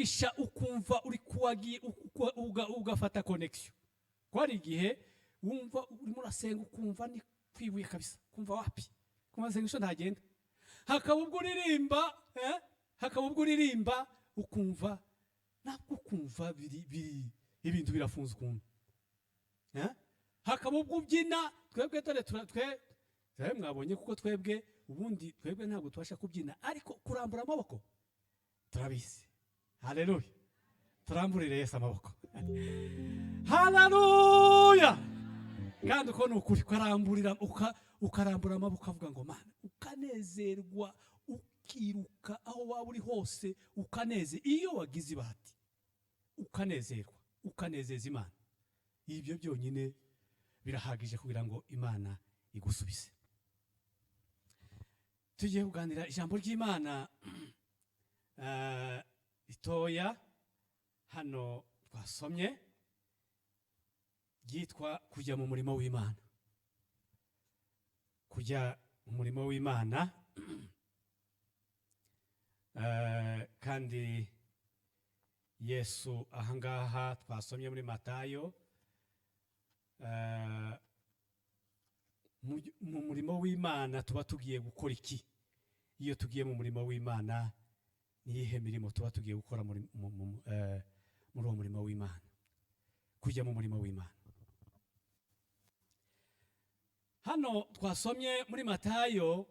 umugisha ukumva uri kuwagi ugafata connection. Ko hari igihe wumva urimo urasenga, ukumva ni kwibuye kabisa, kumva wapi, kumva sengesho ntagenda. Hakaba ubwo uririmba, hakaba ubwo uririmba ukumva nabwo ukumva biri biri ibintu birafunze ukuntu. Hakaba ubwo ubyina. Twebwe dore twe mwabonye, kuko twebwe ubundi twebwe ntabwo tubasha kubyina, ariko kurambura amaboko turabizi. Haleluya! Turamburire Yesu amaboko. Haleluya! Kandi uko ni ukuri, ukaramburira ukarambura amaboko, ukavuga ngo "Mana", ukanezerwa, ukiruka aho waba uri hose, ukaneze iyo wagize ibahati, ukanezerwa, ukanezeza Imana. Ibyo byonyine birahagije kugira ngo Imana igusubize. Tugiye kuganira ijambo ry'Imana ritoya hano twasomye, ryitwa kujya mu murimo w'Imana. Kujya mu murimo w'Imana. Kandi Yesu ahangaha twasomye muri Matayo, mu murimo w'Imana tuba tugiye gukora iki? Iyo tugiye mu murimo w'Imana, ni iyihe mirimo tuba tugiye gukora muri uwo murimo w'Imana? Kujya mu murimo w'Imana, hano twasomye muri Matayo,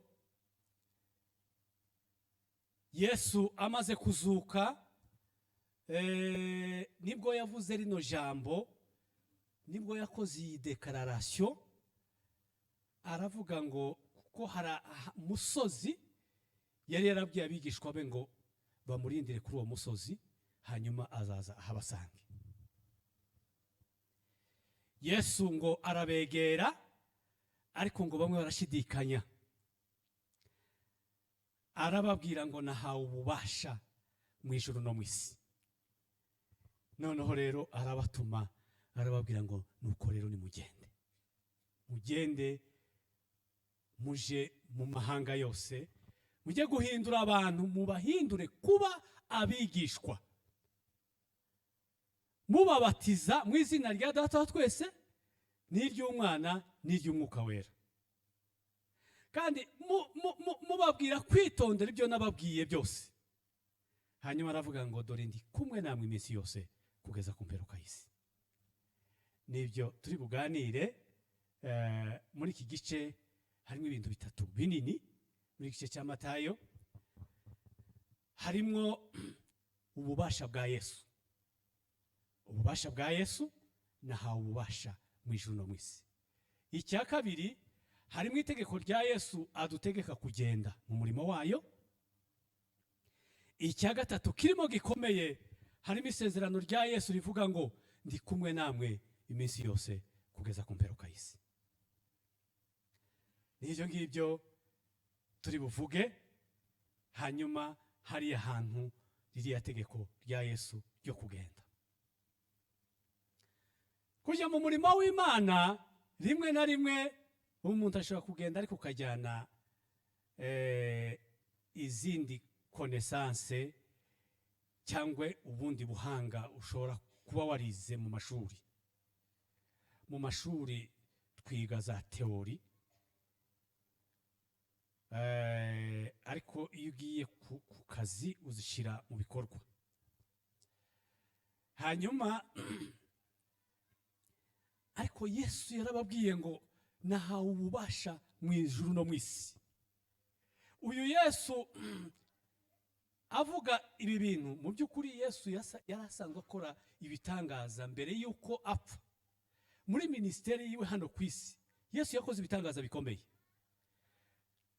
Yesu amaze kuzuka, nibwo yavuze rino jambo, nibwo yakoze iyi déclaration. Aravuga ngo kuko hari musozi yari yarabwiye abigishwa be ngo bamurindire kuri uwo musozi, hanyuma azaza ahabasange. Yesu ngo arabegera, ariko ngo bamwe barashidikanya. Arababwira ngo "Nahawe ububasha mu ijuru no mu isi." Noneho rero arabatuma, arababwira ngo "Nuko rero nimugende, mugende muje mu mahanga yose, mujye guhindura abantu, mubahindure kuba abigishwa, mubabatiza mu izina rya Data wa twese n'iry'Umwana n'iry'Umwuka Wera, kandi mubabwira kwitondera ibyo nababwiye byose." Hanyuma aravuga ngo "Dore ndi kumwe namwe iminsi yose kugeza ku mperuka y'isi." Nibyo turi buganire muri iki gice. Harimo ibintu bitatu binini muri iki gice cya Matayo. Harimo ububasha bwa Yesu, ububasha bwa Yesu, "Nahawe ububasha mu ijuru no mu isi." Icya kabiri, harimo itegeko rya Yesu adutegeka kugenda mu murimo wayo. Icya gatatu kirimo gikomeye, harimo isezerano rya Yesu rivuga ngo "Ndi kumwe namwe iminsi yose kugeza ku mperuka y'isi." N'ibyo ngibyo turi buvuge. Hanyuma hariya hantu ririya tegeko rya Yesu ryo kugenda, kujya mu murimo w'Imana, rimwe na rimwe umuntu ashobora kugenda ariko ukajyana izindi connaissances cyangwa ubundi buhanga ushobora kuba warize mu mashuri. Mu mashuri twiga za théorie, ariko iyo ugiye ku kazi uzishyira mu bikorwa. Hanyuma ariko Yesu yarababwiye ngo "Nahawe ububasha mu ijuru no mu isi." Uyu Yesu avuga ibi bintu, mu by'ukuri Yesu yari asanzwe akora ibitangaza mbere y'uko apfa. Muri minisiteri yiwe hano ku isi, Yesu yakoze ibitangaza bikomeye,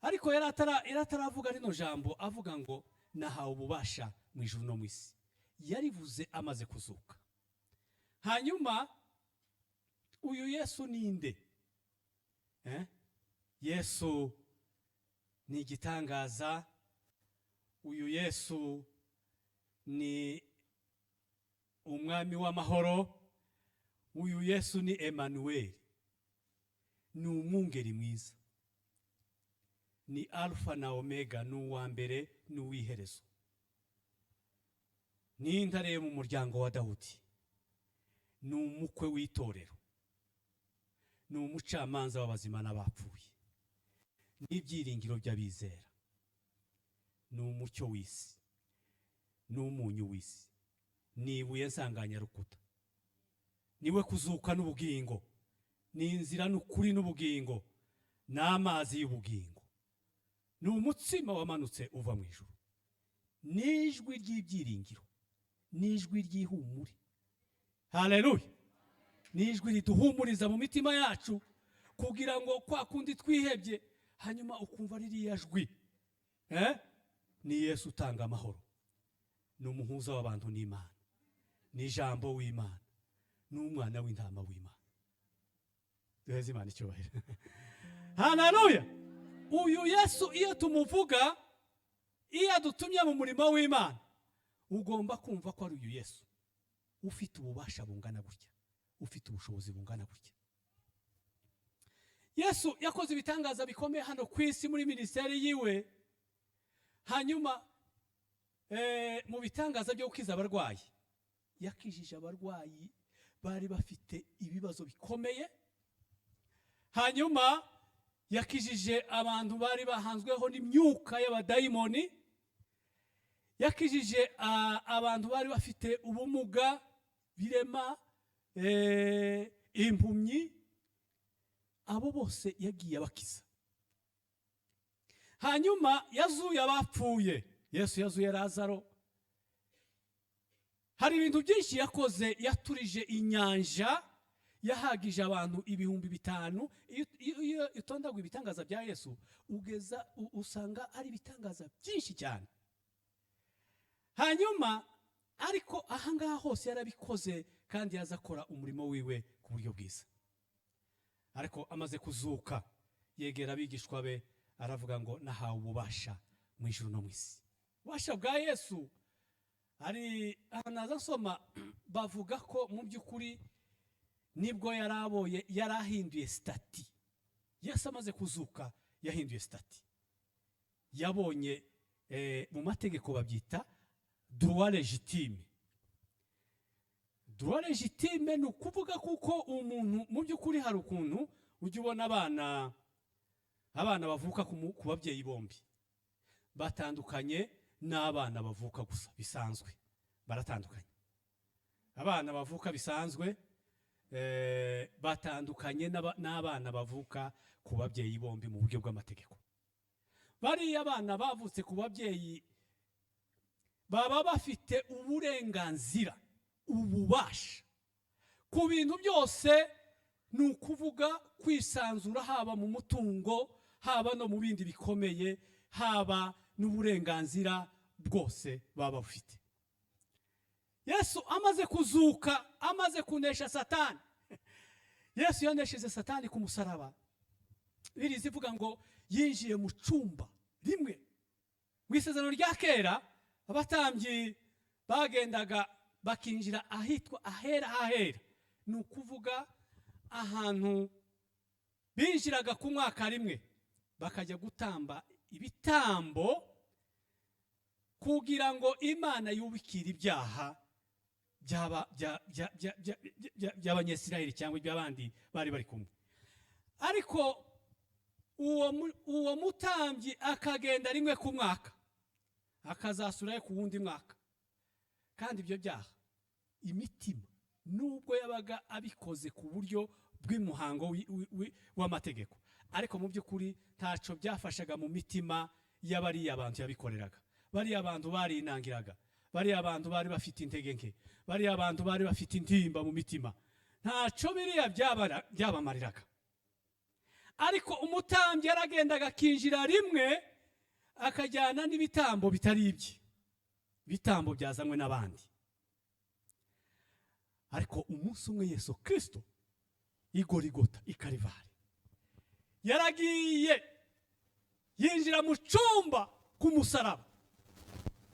ariko yari ataravuga rino jambo, avuga ngo "Nahawe ububasha mu ijuru no mu isi." Yarivuze amaze kuzuka. Hanyuma uyu Yesu ninde? Yesu ni igitangaza. Uyu Yesu ni Umwami w'amahoro. Uyu Yesu ni Emmanuel, ni umwungeri mwiza, ni Alpha na Omega, ni uwa mbere n'uw'iherezo. Ni intare yo mu muryango wa Dawudi, ni umukwe w'itorero, ni umucamanza w'abazima n'abapfuye, n'ibyiringiro by'abizera, ni umucyo w'isi, ni umunyu w'isi, ni ibuye nsanganyarukuta, niwe kuzuka n'ubugingo, ni inzira n'ukuri n'ubugingo, n'amazi y'ubugingo, ni umutsima wamanutse uva mu ijuru, n'ijwi ry'ibyiringiro, n'ijwi ry'ihumure. Haleluya! N'ijwi riduhumuriza mu mitima yacu, kugira ngo kwa kundi twihebye, hanyuma ukumva ririya jwi. Ni Yesu utanga amahoro, ni umuhuza w'abantu n'Imana, ni ijambo w'Imana, ni umwana w'intama w'Imana. Duheze Imana icyubahiro. Haleluya! Uyu Yesu iyo tumuvuga, iyo adutumye mu murimo w'Imana, ugomba kumva ko ari uyu Yesu ufite ububasha bungana gutya, ufite ubushobozi bungana gutya. Yesu yakoze ibitangaza bikomeye hano ku isi muri minisiteri yiwe. Hanyuma mu bitangaza byo gukiza abarwayi, yakijije abarwayi bari bafite ibibazo bikomeye. Hanyuma yakijije abantu bari bahanzweho n'imyuka y'abadayimoni, yakijije abantu bari bafite ubumuga, birema, impumyi, abo bose yagiye abakiza. Hanyuma yazuye abapfuye, Yesu yazuye Lazaro. Hari ibintu byinshi yakoze, yaturije inyanja, yahagije abantu 5000. Iyo utondaguye ibitangaza bya Yesu, ugeza usanga ari ibitangaza byinshi cyane. Hanyuma ariko ahangaha hose yarabikoze, kandi yaza akora umurimo wiwe ku buryo bwiza. Ariko amaze kuzuka, yegera abigishwa be, aravuga ngo: "Nahawe ububasha mu ijuru no mu isi." Ububasha bwa Yesu ari ahantu naza nsoma, bavuga ko mu by'ukuri nibwo yari aboye, yari ahinduye statut. Yesu amaze kuzuka yahinduye statut, yabonye mu mategeko babyita droit légitime. Droit légitime ni ukuvuga kuko umuntu mu by'ukuri, hari ukuntu ujya ubona abana bavuka ku babyeyi bombi batandukanye n'abana bavuka gusa bisanzwe, baratandukanye. Abana bavuka bisanzwe batandukanye n'abana bavuka ku babyeyi bombi mu buryo bw'amategeko. Bariya abana bavutse ku babyeyi baba bafite uburenganzira, ububasha ku bintu byose, ni ukuvuga kwisanzura, haba mu mutungo, haba no mu bindi bikomeye, haba n'uburenganzira bwose baba bafite. Yesu amaze kuzuka, amaze kunesha Satani, Yesu yanesheje Satani ku musaraba. Biriza ivuga ngo yinjiye mu cyumba rimwe. Mu Isezerano rya Kera, abatambyi bagendaga bakinjira ahitwa Ahera hahera, ni ukuvuga ahantu binjiraga ku mwaka rimwe, bakajya gutamba ibitambo kugira ngo Imana yubikire ibyaha by'Abanyesirayeli cyangwa iby'abandi bari bari kumwe. Ariko uwo mutambyi akagenda rimwe ku mwaka, akazasurayo ku wundi mwaka. Kandi ibyo byaha, imitima, nubwo yabaga abikoze ku buryo bw'umuhango w'amategeko, ariko mu by'ukuri ntacyo byafashaga mu mitima y'abariya bantu yabikoreraga. Bariya bantu barinangiraga, bariya bantu bari bafite intege nke, bariya bantu bari bafite intimba mu mitima, ntacyo biriya byabamariraga. Ariko umutambyi yaragendaga akinjira rimwe, akajyana n'ibitambo bitari ibye, ibitambo byazanywe n'abandi. Ariko umunsi umwe Yesu Kirisito i Gorigota, i Karivari, yaragiye yinjira mu cyumba ku musaraba.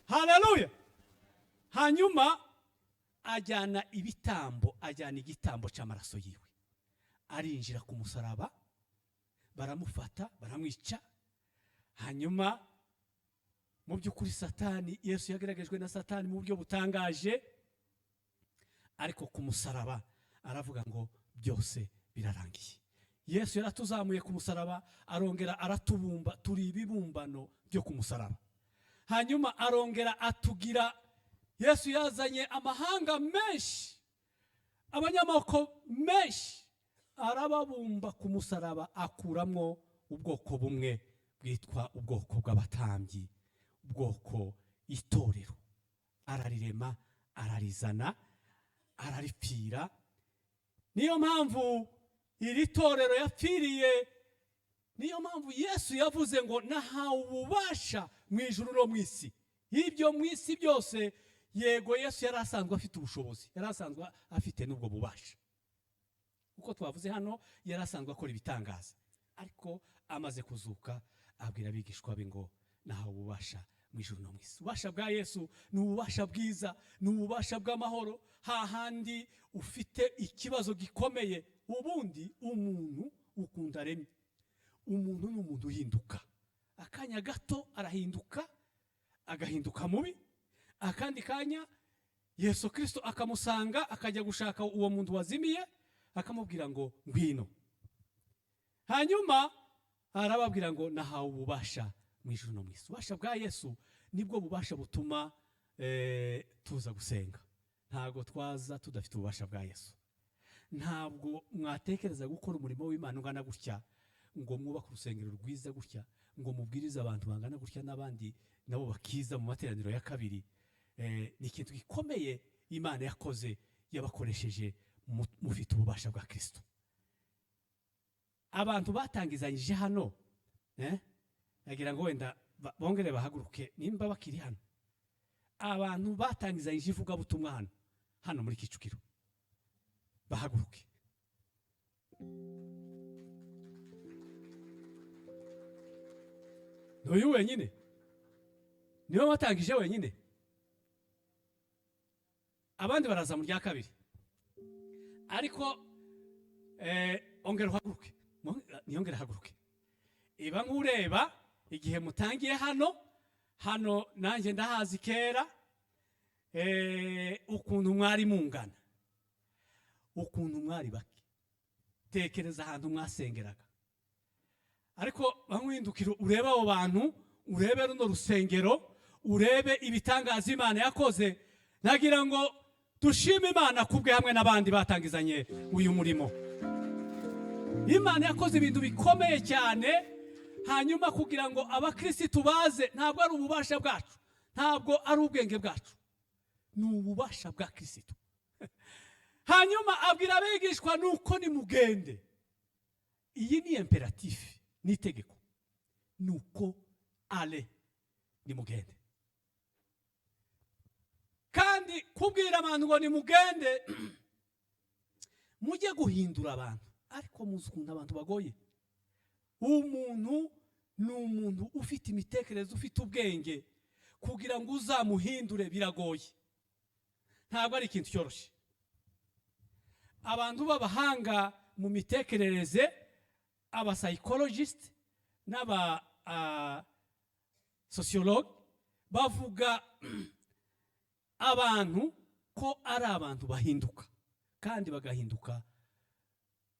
Haleluya! Hanyuma ajyana ibitambo, ajyana igitambo cy'amaraso yiwe, arinjira ku musaraba, baramufata, baramwica. Hanyuma Mu by'ukuri Satani, Yesu yageragejwe na Satani mu buryo butangaje, ariko ku musaraba aravuga ngo byose birarangiye. Yesu yaratuzamuye ku musaraba, arongera aratubumba, turi ibibumbano byo ku musaraba. Hanyuma arongera atugira, Yesu yazanye amahanga menshi, abanyamoko menshi, arababumba ku musaraba, akuramwo ubwoko bumwe bwitwa ubwoko bw'abatambyi, ubwoko itorero. Ararirema, ararizana, araripfira. Niyo mpamvu iri torero yapfiriye. Niyo mpamvu Yesu yavuze ngo nahawe ububasha mu ijuru no mu isi, ibyo mu isi byose. Yego, Yesu yari asanzwe afite ubushobozi, yari asanzwe afite n'ubwo bubasha. Uko twavuze hano, yari asanzwe akora ibitangaza, ariko amaze kuzuka abwira abigishwa be ngo nahawe ububasha mu ijuru no mu isi. Ububasha bwa Yesu ni ububasha bwiza, ni ububasha bw'amahoro. Hahandi ufite ikibazo gikomeye, ubundi umuntu ukunda aremye, umuntu ni umuntu uhinduka. Akanya gato arahinduka, agahinduka mubi, akandi kanya Yesu Kirisito akamusanga, akajya gushaka uwo muntu wazimiye, akamubwira ngo ngwino. Hanyuma arababwira ngo nahawe ububasha mu ijuru no mu isi. Ububasha bwa Yesu nibwo bubasha butuma tuza gusenga. Ntabwo twaza tudafite ububasha bwa Yesu. Ntabwo mwatekereza gukora umurimo w'Imana ungana gutya, ngo mwubake urusengero rwiza gutya, ngo mubwirize abantu bangana gutya, n'abandi nabo bakiza mu materaniro ya kabiri. Ni ikintu gikomeye Imana yakoze, yabakoresheje mufite ububasha bwa Kirisito. Abantu batangizanyije hano, nagira ngo wenda bongere bahaguruke nimba bakiri hano. Abantu batangizanyije ivugabutumwa hano muri Kicukiro bahaguruke. N'uyu wenyine niwe watangije wenyine, abandi baraza mu rya kabiri. Ariko ongera uhaguruke, niyongere ahaguruke. Iba nk'ureba igihe mutangiye hano, nanjye ndahazi kera, ukuntu mwari mungana, ukuntu mwari bake. Tekereza ahantu mwasengeraga, ariko bamwindukira urebe abo bantu, urebe runo rusengero, urebe ibitangaza Imana yakoze. Nagira ngo dushime Imana kubwe hamwe n'abandi batangizanye uyu murimo. Imana yakoze ibintu bikomeye cyane. Hanyuma kugira ngo abakirisitu baze, ntabwo ari ububasha bwacu, ntabwo ari ubwenge bwacu, ni ububasha bwa Kirisitu. Hanyuma abwira abigishwa nuko nimugende. Iyi ni imperatif, ni itegeko, nuko allez, nimugende. Kandi kubwira abantu ngo nimugende mujye guhindura abantu, ariko muzi ukuntu abantu bagoye. Umuntu ni umuntu ufite imitekerereze, ufite ubwenge, kugira ngo uzamuhindure biragoye, ntabwo ari ikintu cyoroshye. Abantu b'abahanga mu mitekerereze, aba psychologist n'aba sociologue, bavuga abantu ko ari abantu bahinduka, kandi bagahinduka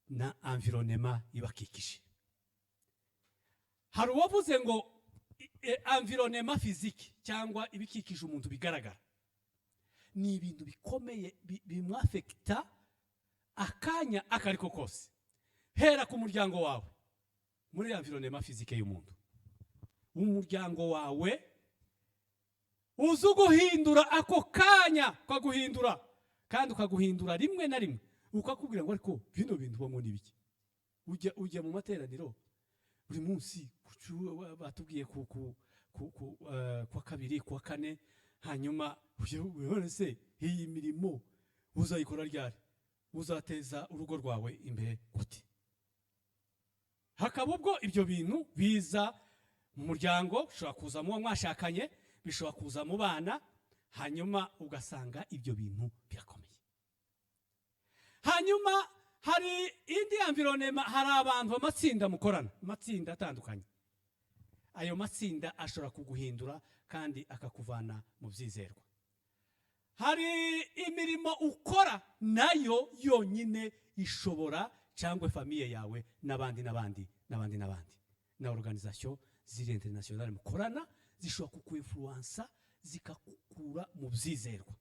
na environnement ibakikije. Hari uwavuze ngo environnement physique cyangwa ibikikije umuntu bigaragara ni ibintu bikomeye bimwafekita akanya akariko kose. Hera ku muryango wawe, muri environnement physique y'umuntu, umuryango wawe uzi uguhindura ako kanya, ukaguhindura, kandi ukaguhindura rimwe na rimwe ukakubwira ngo ariko bino bintu ubamo ni biki? Ujya mu materaniro buri munsi, batubwiye ku wa kabiri, ku wa kane, hanyuma ujya se iyi mirimo uzayikora ryari? Uzateza urugo rwawe imbere gute? Hakaba ubwo ibyo bintu biza mu muryango, bishobora kuza mu mwashakanye, bishobora kuza mu bana, hanyuma ugasanga ibyo bintu birakomeye. Hanyuma hari indi environnement, hari abantu amatsinda mukorana, amatsinda atandukanye. Ayo matsinda ashobora kuguhindura kandi akakuvana mu byizerwa. Hari imirimo ukora nayo yonyine ishobora, cyangwa famille yawe n'abandi n'abandi n'abandi n'abandi na organisation ziri internationale mukorana, zishobora kukwinfluensa zikakukura mu byizerwa.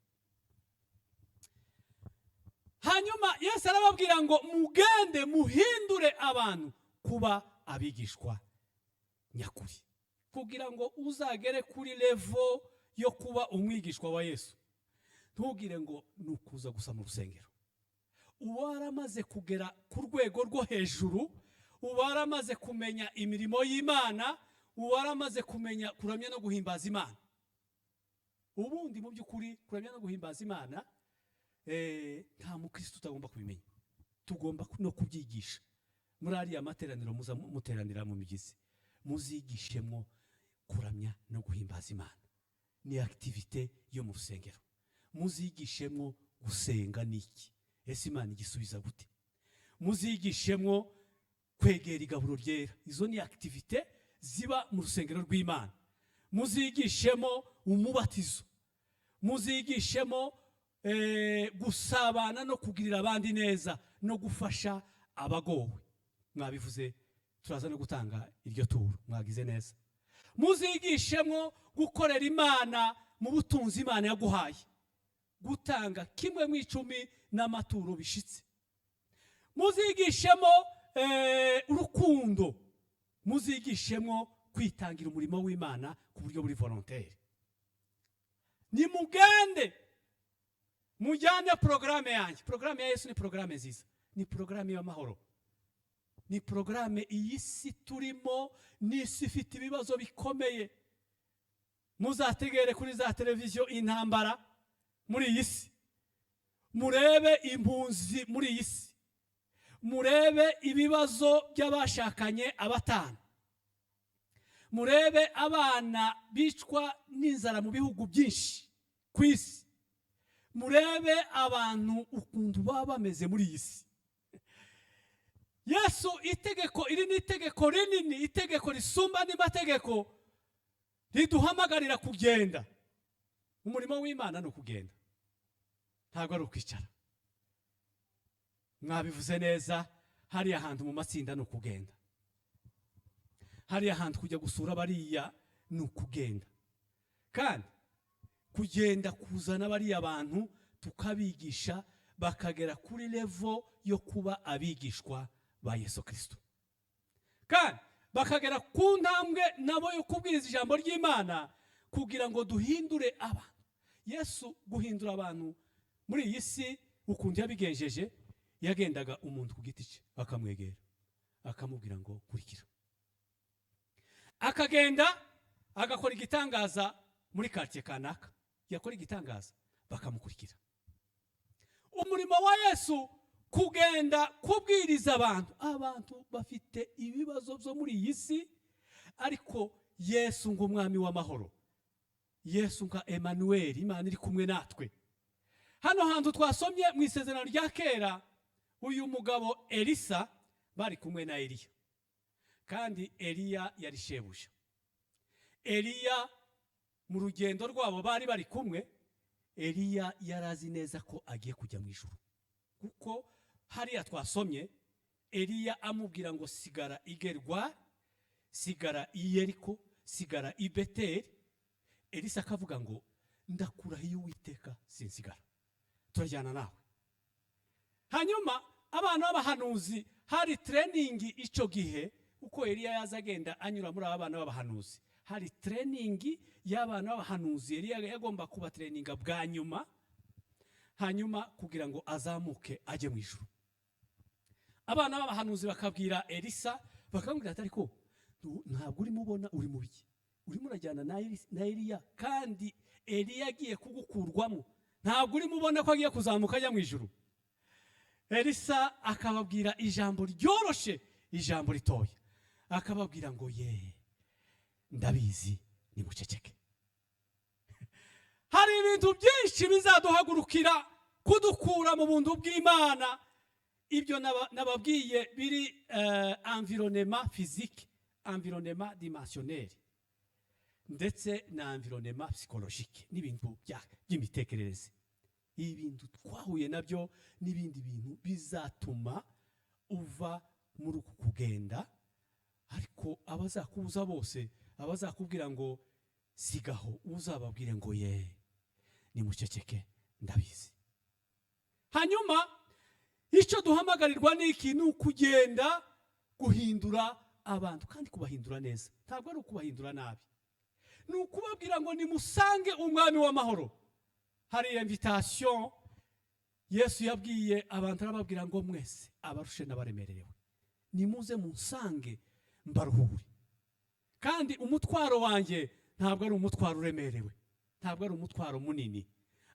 Hanyuma Yesu arababwira ngo mugende muhindure abantu kuba abigishwa nyakuri. Kugira ngo uzagere kuri level yo kuba umwigishwa wa Yesu, ntugire ngo ni ukuza gusa mu rusengero. Uba waramaze kugera ku rwego rwo hejuru, uba waramaze kumenya imirimo y'Imana, uba waramaze kumenya kuramya no guhimbaza Imana. Ubundi mu by'ukuri kuramya no guhimbaza Imana, nta mukristo utagomba kubimenya. Tugomba no kubyigisha muri ariya materaniro muza muteranira mu migezi. Muzigishemo kuramya no guhimbaza Imana, ni activité yo mu rusengero. Muzigishemo gusenga niki, ese Imana igisubiza gute? Muzigishemo kwegera igaburo ryera, izo ni activité ziba mu rusengero rw'Imana. Muzigishemo umubatizo, muzigishemo gusabana no kugirira abandi neza no gufasha abagowe. Mwabivuze, turaza no gutanga iryo turo, mwagize neza. Muzigishemo gukorera Imana mu butunzi Imana yaguhaye, gutanga kimwe mu icumi n'amaturo bishitse. Muzigishemo urukundo, muzigishemo kwitangira umurimo w'Imana ku buryo buri volontaire. Nimugende mujyane porogaramu yanjye. Porogaramu ya Yesu ni porogaramu nziza, ni porogaramu y'amahoro, ni porogaramu. Iyi si turimo ni isi ifite ibibazo bikomeye. Muzategere kuri za televiziyo intambara muri iyi si, murebe impunzi muri iyi si, murebe ibibazo by'abashakanye abatanu, murebe abana bicwa n'inzara mu bihugu byinshi ku isi, murebe abantu ukuntu baba bameze muri iyi si. Yesu, itegeko iri ni itegeko rinini, itegeko risumba andi mategeko, riduhamagarira kugenda. Umurimo w'Imana ni ukugenda, ntabwo ari ukwicara. Mwabivuze neza, hariya hantu mu matsinda ni ukugenda, hariya hantu kujya gusura bariya ni ukugenda, kandi kugenda kuzana bariya bantu tukabigisha bakagera kuri level yo kuba abigishwa ba Yesu Kirisito, kandi bakagera ku ntambwe nabo yo kubwiriza ijambo ry'Imana, kugira ngo duhindure abantu. Yesu guhindura abantu muri iyi si ukuntu yabigenjeje, yagendaga umuntu ku giti cye akamwegera, akamubwira ngo kurikira. Akagenda agakora igitangaza muri karitsiye kanaka, yakora igitangaza bakamukurikira. Umurimo wa Yesu kugenda kubwiriza abantu. Abantu bafite ibibazo byo muri iyi si, ariko Yesu ng'umwami w'amahoro, Yesu nka Emanuweli, Imana iri kumwe natwe. Hano hantu twasomye mu Isezerano rya Kera, uyu mugabo Elisa bari kumwe na Eliya, kandi Eliya yari shebuja. Eliya mu rugendo rwabo bari bari kumwe, Eliya yari azi neza ko agiye kujya mu ijuru, kuko hariya twasomye Eliya amubwira ngo sigara i Gilugali, sigara i Yeriko, sigara i Beteli. Elisa akavuga ngo ndakurahiye Uwiteka, sinsigara, turajyana nawe. Hanyuma abana b'abahanuzi, hari training icyo gihe, uko Eliya yaza agenda anyura muri aba bana b'abahanuzi, hari training y'abana b'abahanuzi Eliya yagomba kubatraininga bwa nyuma, hanyuma kugira ngo azamuke ajye mu ijuru. Abana b'abahanuzi bakabwira Elisa, bakamubwira ati ariko ntabwo urimo ubona uri mu biki? Urimo urajyana na Eliya, kandi Eliya agiye kugukurwamo. Ntabwo urimo ubona ko agiye kuzamuka ajya mu ijuru? Elisa akababwira ijambo ryoroshe, ijambo ritoya, akababwira ngo ye, ndabizi, nimuceceke. Hari ibintu byinshi bizaduhagurukira kudukura mu buntu bw'Imana. Ibyo nababwiye biri environnement physique, environnement dimensionnel. Ndetse na environnement psychologique n'ibintu by'imitekerereze, ibintu twahuye nabyo n'ibindi bintu bizatuma uva muri uku kugenda. Ariko abazakubuza bose, abazakubwira ngo sigaho, uzababwire ngo ye, nimuceceke, ndabizi. Hanyuma icyo duhamagarirwa ni iki? Ni ukugenda guhindura abantu, kandi kubahindura neza, ntabwo ari ukubahindura nabi. Ni ukubabwira ngo nimusange Umwami w'amahoro. Hari invitation Yesu yabwiye abantu, arababwira ngo mwese abarushe n'abaremerewe, nimuze munsange mbaruhure, kandi umutwaro wanjye ntabwo ari umutwaro uremerewe, ntabwo ari umutwaro munini,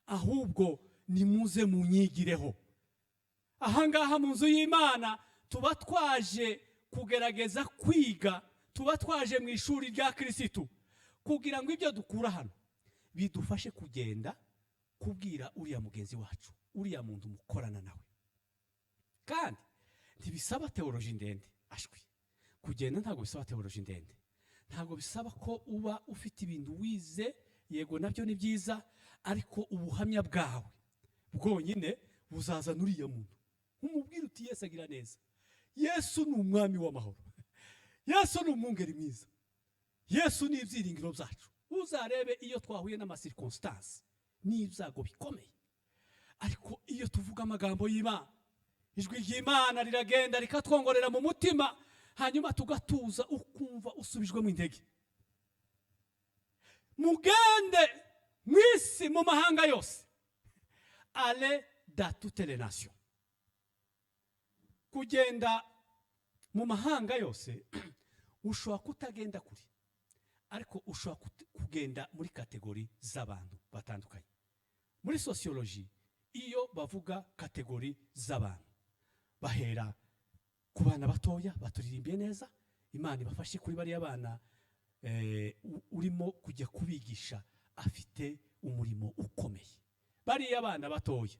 ahubwo nimuze munyigireho. Ahangaha mu nzu y'Imana tuba twaje kugerageza kwiga, tuba twaje mu ishuri rya Kirisitu kugira ngo ibyo dukura hano bidufashe kugenda kubwira uriya mugenzi wacu, uriya muntu mukorana nawe. Kandi ntibisaba théologie ndende. Ashwi, kugenda ntabwo bisaba théologie ndende, ntabwo bisaba ko uba ufite ibintu wize. Yego, nabyo ni byiza, ariko ubuhamya bwawe bwonyine buzazana uriya muntu, umubwira uti Yesu agira neza, Yesu ni Umwami w'amahoro, Yesu ni umwungeri mwiza, Yesu ni ibyiringiro byacu. Uzarebe iyo twahuye n'ama circonstances n'ibyago bikomeye, ariko iyo tuvuga amagambo y'Imana, ijwi ry'Imana riragenda rikatwongorera mu mutima, hanyuma tugatuza, ukumva usubijwemo intege. Mugende mu isi, mu mahanga yose, allez dans toutes les nations. Kugenda mu mahanga yose, ushobora kutagenda kure, ariko ushobora kugenda muri catégories z'abantu batandukanye. Muri sociologie, iyo bavuga catégories z'abantu, bahera ku bana batoya. Baturirimbiye neza, Imana ibafashe kuri bariya bana. Urimo kujya kubigisha afite umurimo ukomeye. Bariya bana batoya,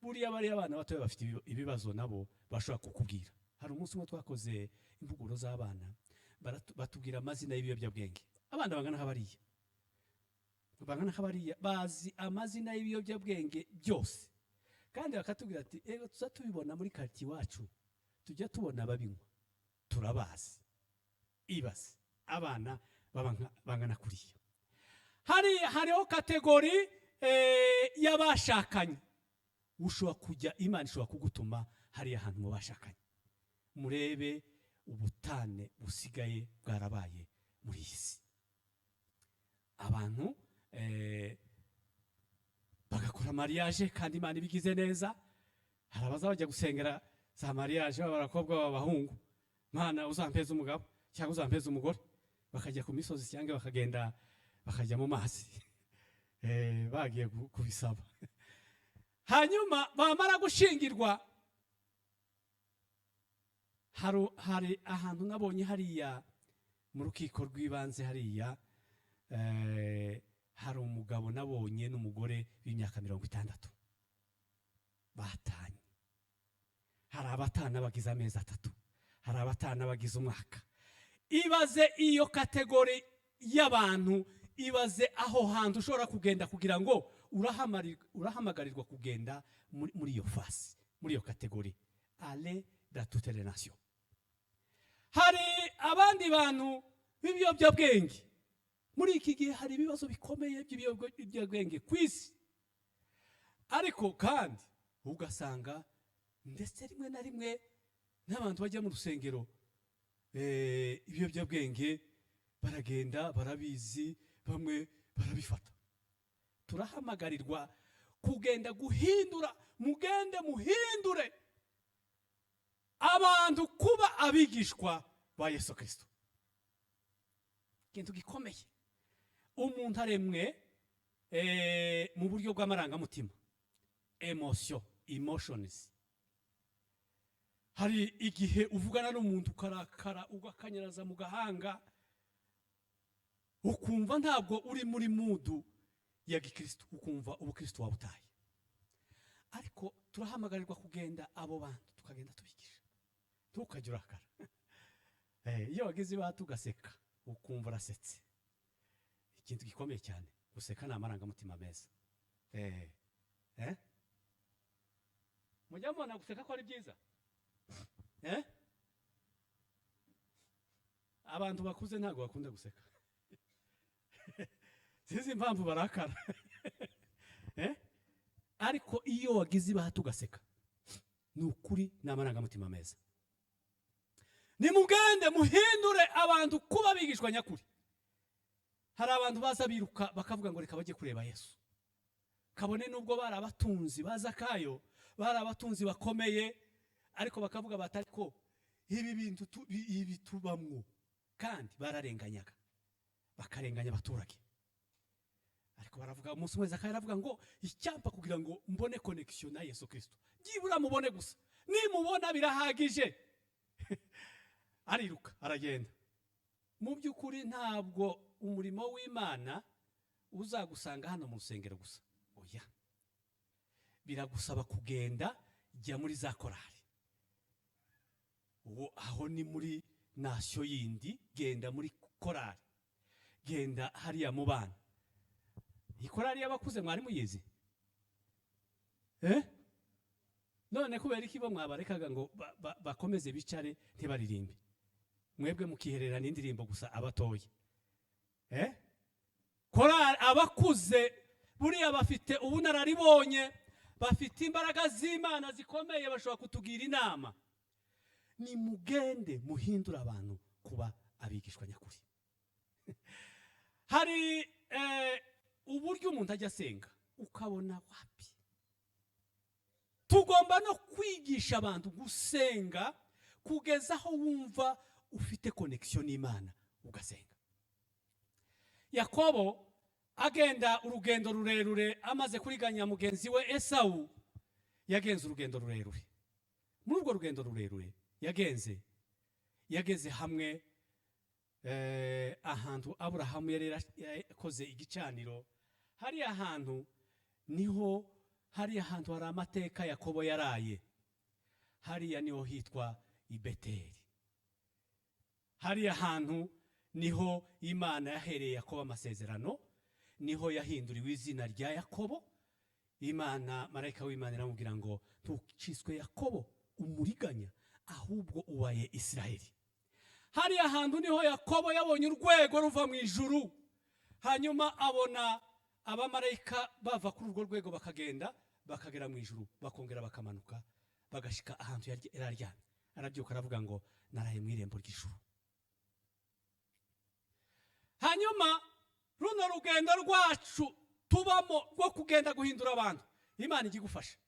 buriya bariya bana batoya bafite ibibazo nabo bashobora kukubwira. Hari umunsi umwe twakoze impuguro z'abana, batubwira amazina y'ibiyobyabwenge. Abana bangana nk'abariya, bangana nk'abariya, bazi amazina y'ibiyobyabwenge byose. Kandi bakatubwira ati ego, tuza tubibona muri quartier iwacu, tujya tubona ababinywa, turabazi. Ibaze abana bangana kuriya. Hariho catégorie y'abashakanye. Ushobora kujya, Imana ishobora kugutuma hariya hantu mu bashakanye. Murebe ubutane busigaye bwarabaye muri iyi si, abantu bagakora mariage, kandi Imana ibigize neza. Hari abaza bajya gusengera za mariage, baba abakobwa, baba abahungu, Mana uzampeze umugabo cyangwa uzampeze umugore, bakajya ku misozi cyangwa bakagenda bakajya mu mazi, bagiye kubisaba. Hanyuma bamara gushingirwa, hari ahantu nabonye hariya mu rukiko rw'ibanze hariya, hari umugabo nabonye n'umugore w'imyaka 60 batanye. Hari abatana bagize amezi 3, hari abatana bagize umwaka. Ibaze iyo catégorie y'abantu, ibaze aho hantu ushobora kugenda kugira ngo urahamagarirwa kugenda muri iyo phase, muri iyo catégorie, allez dans toutes les nations. Hari abandi bantu b'ibiyobyabwenge. Muri iki gihe hari ibibazo bikomeye by'ibiyobyabwenge ku isi, ariko kandi ugasanga ndetse rimwe na rimwe n'abantu bajya mu rusengero, ibiyobyabwenge baragenda barabizi, bamwe barabifata. Turahamagarirwa kugenda guhindura, mugende muhindure abantu kuba abigishwa ba Yesu Kirisito. Ikintu gikomeye, umuntu aremwe mu buryo bw'amarangamutima, émotion, emotions. Hari igihe uvugana n'umuntu ukarakara, ugakanyaraza mu gahanga, ukumva ntabwo uri muri mood ya gikristo, ukumva ubukristo wabutaye. Ariko turahamagarirwa kugenda abo bantu tukagenda tubigisha. Ntukajye urakara. Iyo wagize ibahati ugaseka, ukumva urasetse. Ikintu gikomeye cyane, guseka ni amarangamutima meza. Mujya mubona guseka ko ari byiza? Abantu bakuze ntabwo bakunda guseka, sinzi impamvu barakara. Ariko iyo wagize ibahati ugaseka, ni ukuri ni amarangamutima meza. Nimugende muhindure abantu kuba abigishwa nyakuri. Hari abantu baza biruka bakavuga ngo reka bajye kureba Yesu, kabone nubwo bari abatunzi baza kayo, bari abatunzi bakomeye, ariko bakavuga bati: "Ariko ibi bintu ibi tubamwo." Kandi bararenganyaga, bakarenganya abaturage. Ariko baravuga, umunsi umwe Zakayo aravuga ngo: "Icyampa kugira ngo mbone connection na Yesu Kirisito, byibura mubone gusa, nimubona birahagije." Ariruka aragenda. Mu by'ukuri ntabwo umurimo w'Imana uzagusanga hano mu rusengero gusa, oya. Biragusaba kugenda, jya muri za korari, uwo aho ni muri nation yindi, genda muri korari, genda hariya mu bana. Iyi korari y'abakuze mwari muyizi? None kubera iki bo mwabarekaga ngo bakomeze bicare ntibaririmbe, mwebwe mukihererana indirimbo gusa abatoya? Korari abakuze buriya bafite ubunararibonye, bafite imbaraga z'Imana zikomeye, bashobora kutugira inama. Nimugende muhindure abantu kuba abigishwa nyakuri. Hari uburyo umuntu ajya asenga ukabona wapi. Tugomba no kwigisha abantu gusenga kugeza aho wumva ufite connection n'Imana ugasenga. Yakobo agenda urugendo rurerure amaze kuriganya mugenzi we Esawu, yagenze urugendo rurerure. Muri urwo rugendo rurerure yagenze, yageze hamwe ahantu Aburahamu yari yakoze igicaniro. Hariya hantu niho, hariya hantu hari amateka. Yakobo yaraye hariya, niho hitwa i Beteli. Hariya hantu niho Imana yahereye Yakobo amasezerano, niho yahinduriwe izina rya Yakobo. Imana, marayika w'Imana iramubwira ngo: "Ntuciswe Yakobo umuriganya, ahubwo ubaye Isiraheli." Hariya hantu niho Yakobo yabonye urwego ruva mu ijuru, hanyuma abona abamarayika bava kuri urwo rwego bakagenda bakagera mu ijuru, bakongera bakamanuka bagashika ahantu yari aryamye. Arabyuka aravuga ngo: "Naraye mu irembo ry'ijuru." Hanyuma runo rugendo rwacu tubamo rwo kugenda guhindura abantu, Imana ijya igufasha,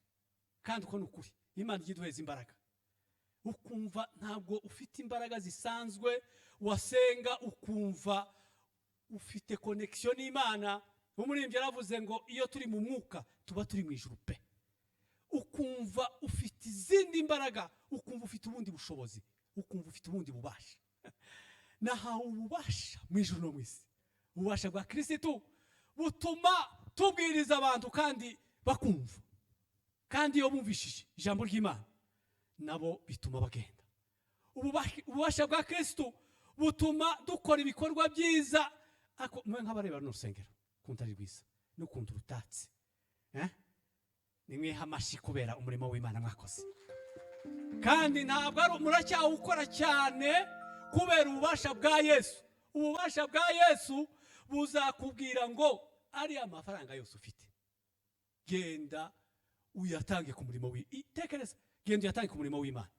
kandi uko ni ukuri, Imana ijya iduheza imbaraga, ukumva ntabwo ufite imbaraga zisanzwe, wasenga ukumva ufite connection n'Imana. Umuririmbyi yaravuze ngo iyo turi mu mwuka tuba turi mu ijuru pe. Ukumva ufite izindi mbaraga, ukumva ufite ubundi bushobozi, ukumva ufite ubundi bubasha. Nahawe ububasha mu ijuru no mu isi. Ububasha bwa Kirisitu butuma tubwiriza abantu kandi bakumva, kandi iyo bumvishije ijambo ry'Imana nabo bituma bagenda. Ububasha bwa Kirisitu butuma dukora ibikorwa byiza. Ariko mwe nk'abareba runo rusengero ukuntu ari rwiza n'ukuntu rutatse, eh? Nimwiha amashyi kubera umurimo w'Imana mwakoze, kandi ntabwo ari muracyawukora cyane kubera ububasha bwa Yesu. Ububasha bwa Yesu buzakubwira ngo ariya amafaranga yose ufite, genda uyatange ku murimo. Tekereza, genda uyatange ku murimo w'Imana,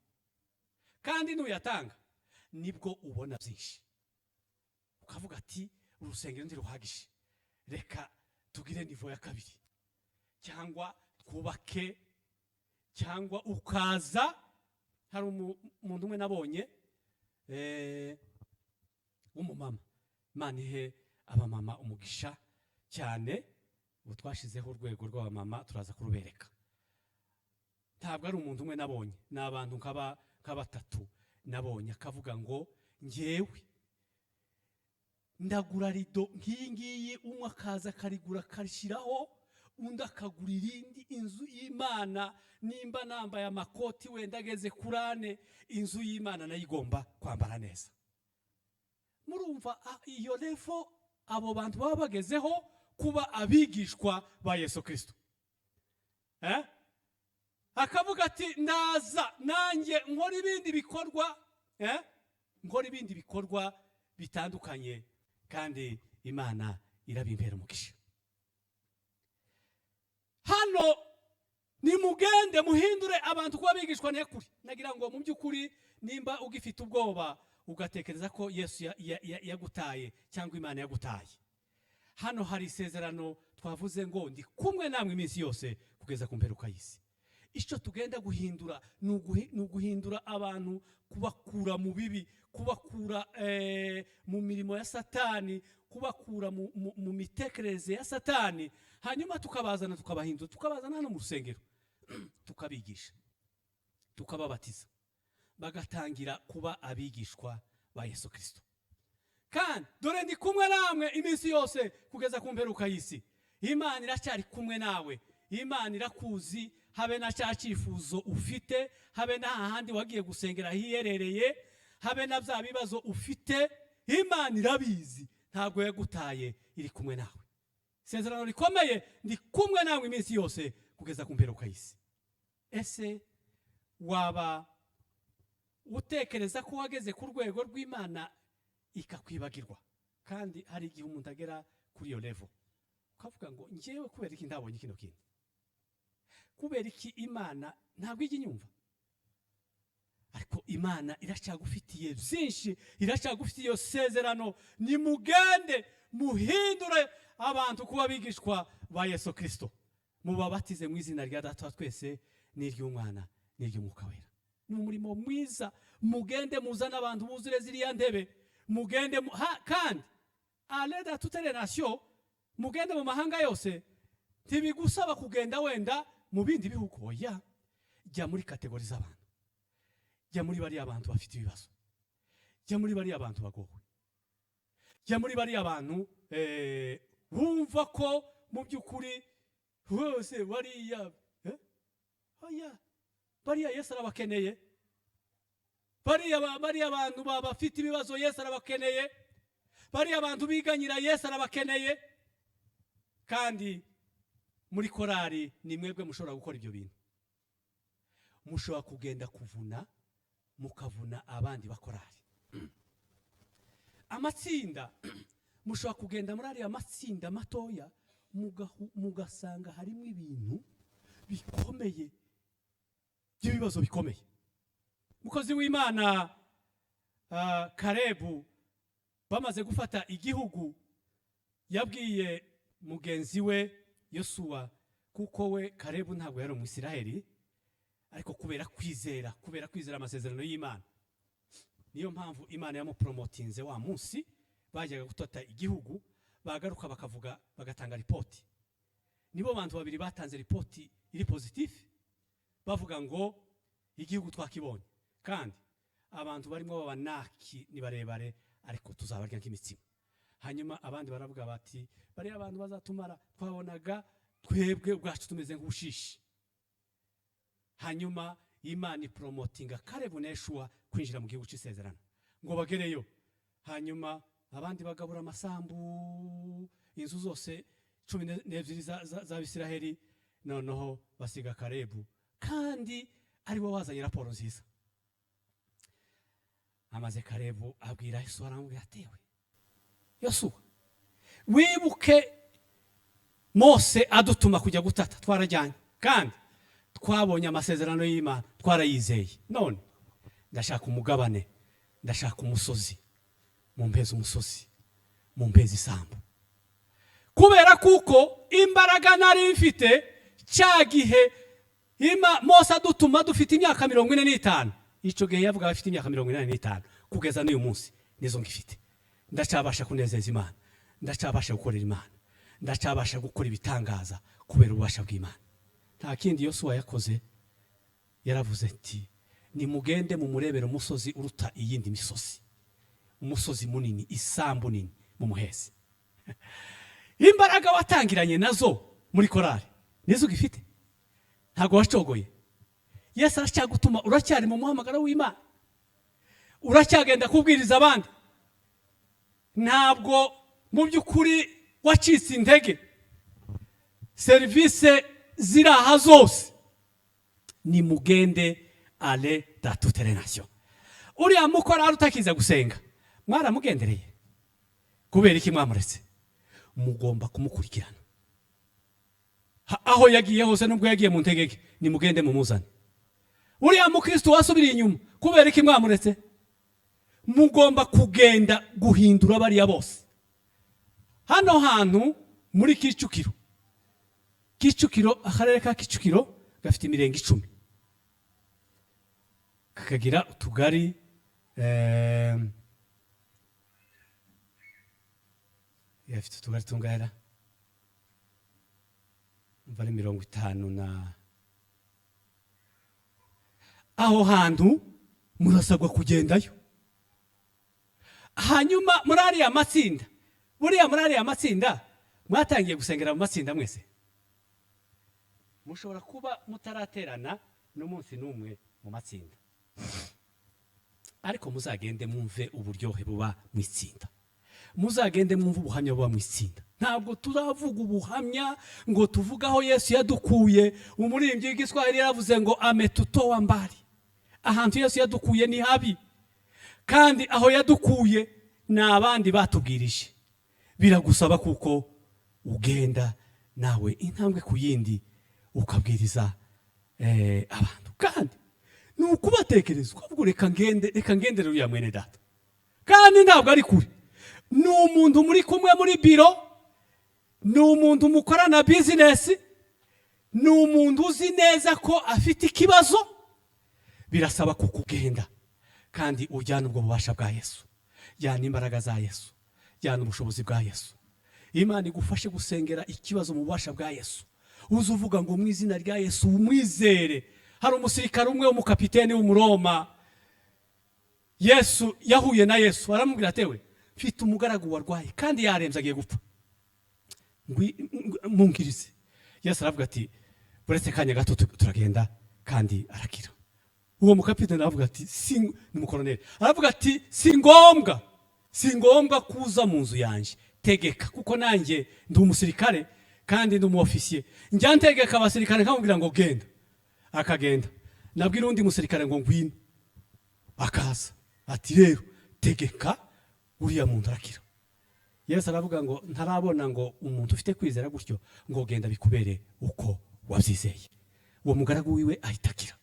kandi nuyatanga nibwo ubona byinshi, ukavuga ati: "Urusengero ntiruhagije, reka tugire niveau ya kabiri cyangwa twubake." Cyangwa ukaza, hari umuntu umwe nabonye w'umumama. Imana ihe abamama umugisha cyane. Ubu twashizeho urwego rw'abamama, turaza kurubereka. Ntabwo ari umuntu umwe nabonye, ni abantu nka batatu nabonye. Akavuga ngo: "Ngewe ndagura rido nk'iyi ngiyi." Umwe akaza akarigura akarishyiraho, undi akagura irindi. Inzu y'Imana, nimba nambaye amakoti wenda ageze kuri ane, inzu y'Imana nayo igomba kwambara neza. Murumva iyo level. Abo bantu baba bagezeho kuba abigishwa ba Yesu Kirisito. Eh? Akavuga ati: "Ndaza nanjye nkora ibindi bikorwa, eh? Nkora ibindi bikorwa bitandukanye, kandi Imana irabimpera umugisha." Hano nimugende muhindure abantu kuba bigishwa nyakuri. Nagira ngo mu by'ukuri, nimba ugifite ubwoba, ugatekereza ko Yesu yagutaye cyangwa Imana yagutaye, hano hari isezerano twavuze ngo: "Ndi kumwe namwe iminsi yose kugeza ku mperuka y'isi." Icyo tugenda guhindura ni uguhindura abantu, kubakura mu bibi, kubakura mu mirimo ya Satani, kubakura mu mitekerereze ya Satani, hanyuma tukabazana, tukabahindura, tukabazana hano mu rusengero, tukabigisha, tukababatiza, bagatangira kuba abigishwa ba Yesu Kirisito. Kandi dore ndi kumwe namwe iminsi yose kugeza ku mperuka y'isi. Imana iracyari kumwe nawe. Imana irakuzi, habe na cya cyifuzo ufite, habe na hahandi wagiye gusengera hiherereye, habe na bya bibazo ufite, Imana irabizi. Ntabwo yagutaye, iri kumwe nawe. Isezerano rikomeye: "Ndi kumwe nawe iminsi yose kugeza ku mperuka y'isi." Ese waba utekereza ko wageze ku rwego rw'Imana ikakwibagirwa? Kandi hari igihe umuntu agera kuri iyo level, ukavuga ngo: "Ngewe kubera iki ntabonye kino kintu? Kubera iki Imana ntabwo ijya inyumva?" Ariko Imana iracyagufitiye byinshi, iracyagufitiye iyo sezerano: "Nimugende muhindure abantu kuba abigishwa ba Yesu Kirisito, mubabatize mu izina rya Data wa twese n'iry'Umwana n'iry'Umwuka Wera." Ni umurimo mwiza. Mugende muzane abantu buzure ziriya ntebe. Mugende kandi allez dans toutes les nations, mugende mu mahanga yose. Ntibigusaba kugenda wenda mu bindi bihugu, oya. Jya muri catégorie z'abantu, jya muri bariya bantu bafite ibibazo, jya muri bariya bantu bagowe, jya muri bariya bantu bumva ko mu by'ukuri bose bariya, oya, bariya Yesu arabakeneye. Bariya bantu bafite ibibazo, Yesu arabakeneye. Bariya bantu biganyira, Yesu arabakeneye. Kandi muri korari ni mwebwe mushobora gukora ibyo bintu. Mushobora kugenda kuvuna, mukavuna abandi bakorari, amatsinda. Mushobora kugenda muri ariya matsinda matoya, mugasanga harimo ibintu bikomeye by'ibibazo bikomeye. Umukozi w'Imana Karebu, bamaze gufata igihugu, yabwiye mugenzi we Yosuwa, kuko we Karebu ntabwo yari Umwisiraheli, ariko kubera kwizera amasezerano y'Imana, niyo mpamvu Imana yamupromotinze. Wa munsi bajyaga gutata igihugu, bagaruka bakavuga, bagatanga ripoti. Nibo bantu babiri batanze ripoti iri positive, bavuga ngo: "Igihugu twakibonye, kandi abantu barimo b'Abanaki ni barebare, ariko tuzabarya nk'imitsima." Hanyuma abandi baravuga bati: "Bariya abantu bazatumara, twabonaga twebwe ubwacu tumeze nk'ubushishi." Hanyuma Imana ipromotinga Karebu na Yeshuwa kwinjira mu gihugu cy'isezerano ngo bagereyo. Hanyuma abandi bagabura amasambu, inzu zose 12 z'Abisiraheli. Noneho basiga Karebu, kandi ari we wazanye raporo nziza. Amaze Karebu abwira Yosuwa, aramubwira: "Atewe Yosuwa, wibuke Mose adutuma kujya gutata, twarajyanye, kandi twabonye amasezerano y'Imana, twarayizeye. None ndashaka umugabane, ndashaka umusozi. Mumpeze umusozi, mumpeze isambu, kubera kuko imbaraga nari mfite cya gihe Mose adutuma dufite imyaka 45," icyo gihe yavuga afite imyaka 85, "kugeza n'uyu munsi nizo ngifite. Ndacyabasha kunezeza Imana, ndacyabasha gukorera Imana, ndacyabasha gukora ibitangaza kubera ububasha bw'Imana." Nta kindi Yosuwa yakoze, yaravuze ati: "Nimugende mumurebere umusozi uruta iyindi misozi, umusozi munini, isambu nini, mumuheze." Imbaraga watangiranye nazo muri korari nizo ugifite, ntabwo wacogoye. Yesu aracyagutuma, uracyari mu muhamagaro w'Imana, uracyagenda kubwiriza abandi. Ntabwo Mu by'ukuri wacitse intege, serivisi ziri aha zose, ni mugende, allez dans toutes les nations. Uriya mukorari utakiza gusenga, mwaramugendereye? Kubera iki mwamuretse? Mugomba kumukurikirana aho yagiye hose, nubwo yagiye mu ntegeke, nimugende mumuzane. Uriya mukristo wasubiriye inyuma, kubera iki mwamuretse? Mugomba kugenda guhindura bariya bose. Hano hantu muri Kicukiro, Kicukiro, akarere ka Kicukiro gafite imirenge 10, kakagira utugari gafite utugari tungana, umva, ari 50 na. Aho hantu murasabwa kugendayo. Hanyuma muri ariya matsinda, buriya muri ariya matsinda mwatangiye gusengera mu matsinda mwese, mushobora kuba mutaraterana n'umunsi n'umwe mu matsinda, ariko muzagende mwumve uburyohe buba mu itsinda, muzagende mwumve ubuhamya buba mu itsinda. Ntabwo turavuga ubuhamya ngo tuvuge aho Yesu yadukuye. Umuririmbyi w'igiswahili yaravuze ngo "Ametutoa mbali". Ahantu Yesu yadukuye ni habi, kandi aho yadukuye ni abandi batubwirije. Biragusaba kuko ugenda nawe intambwe ku yindi, ukabwiriza abantu, kandi ni ukubatekereza, ukavuga: "Reka ngende, reka ngendere uriya mwene data." Kandi ntabwo ari kure, ni umuntu muri kumwe muri biro, ni umuntu mukorana bizinesi, ni umuntu uzi neza ko afite ikibazo. Birasaba kukugenda kandi ujyana ubwo bubasha bwa Yesu, jyana imbaraga za Yesu, jyana ubushobozi bwa Yesu. Imana igufashe gusengera ikibazo mu bubasha bwa Yesu. Uze uvuga ngo: "Mu izina rya Yesu", umwizere. Hari umusirikare umwe w'umukapiteni w'Umuroma, Yesu yahuye na Yesu, aramubwira atewe: "Mfite umugaragu warwaye kandi yarembye, agiye gupfa, munkirize." Yesu aravuga ati: "Uretse kanya gato turagenda kandi arakira." Uwo mukapiteni aravuga ati si ni umukoroneri, aravuga ati: "Si ngombwa, si ngombwa kuza mu nzu yanjye, tegeka, kuko nanjye ndi umusirikare kandi ndi umu ofisiye, njya ntegeka abasirikare nkamubwira ngo genda akagenda, nabwira undi musirikare ngo ngwino akaza." Ati: "Rero tegeka, uriya muntu arakira." Yesu aravuga ngo: "Ntarabona ngo umuntu ufite kwizera gutyo", ngo: "Genda, bikubere uko wabyizeye." Uwo mugaragu wiwe ahita akira.